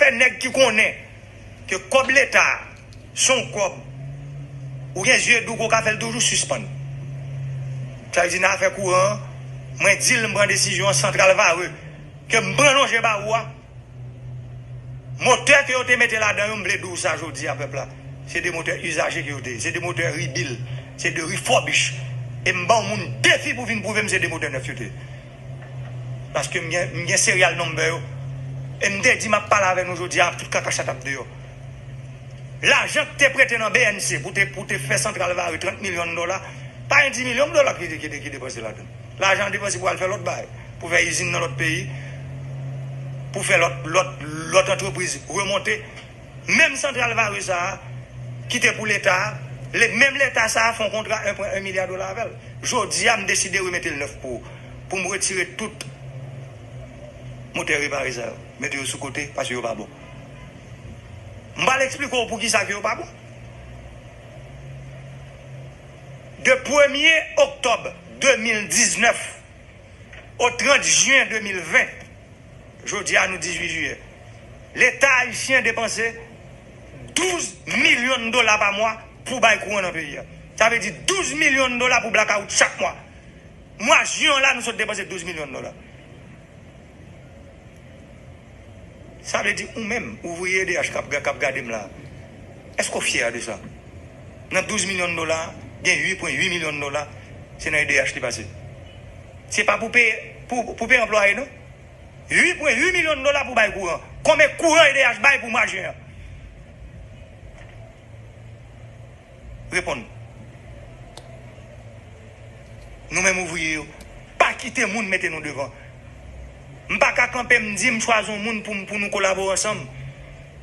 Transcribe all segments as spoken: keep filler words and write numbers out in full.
fè nèg ki konnen ke kòb Leta se yon kòb ou gen zye dou ke w ka fè l toujou sispann. Sa vle di nan afè kouran an, mwen di l m pran desizyon an, santral Varreux ke m pran lonje ba ou a, motè ke yo te mete ladan yo, m vle di w sa jodi a pèp la, se de motè izaje ke yo te ye, se de motè rebuild, se de refurbish. E m ba yon moun defi pou vin pwouve m se de motè nèf yo te ye. Paske m gen, m gen serial number yo. E m te di m ap pale avè nou jodi a, tout kaka sa t ap deyò. Lajan k te prete nan B N C pou te, pou te fè santral Varreux, trant milyon dola, pa gen dis milyon dola ki, ki, ki depanse ladan l. Lajan an depanse pou al fè lòt bagay, pou fè izin nan lòt peyi, pou fè lòt, lòt, lòt antrepriz remonte. Menm santral Varreux sa a, ki te pou Leta a, le, menm Leta sa a fè yon kontra en pwen en milya dola avè l. Jodi a, m deside remete l nèf pou, pou m retire tout motè repare sa yo, mete yo sou kote, paske yo pa bon. M pral eksplike w poukisa ke yo pa bon. De premye oktòb de mil diznèf o trant jen de mil ven, jodi a nou dizuit jiyè, Leta ayisyen depanse douz milyon dola pa mwa pou bay kouran nan peyi a. Sa vle di douz milyon dola pou blakawout chak mwa. Mwa jen an la, nou sot depanse douz milyon dola. Sa vle di ou menm, ouvriye E D H k ap, k ap gade m la, èske w fyè de sa? Nan douz milyon dola, gen uit pwen uit milyon dola, se nan E D H li pase. Se pa pou peye, pou, pou peye anplwaye, non. Uit pwen uit milyon dola pou bay kouran. Konbyen kouran E D H bay pou mwa jen an? Reponn. Nou menm ouvriye yo, pa kite moun mete nou devan. M pa ka kanpe, m di m chwazi yon moun pou, pou nou kolabore ansanm,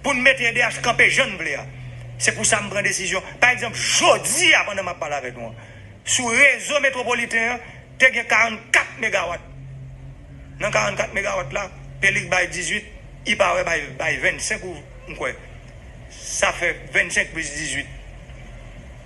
pou n mete E D H kanpe jan n vle a. Se pou sa m pran desizyon. Pa egzanp, jodi a, pandan m ap pale avèk nou an, sou rezo metwopoliten an, te gen karannkat megawat. Nan karannkat megawat la, Pelik bay dizuit, Ipawe bay, bay vennsenk ou, m kwè. Sa fè vennsenk plis dizuit.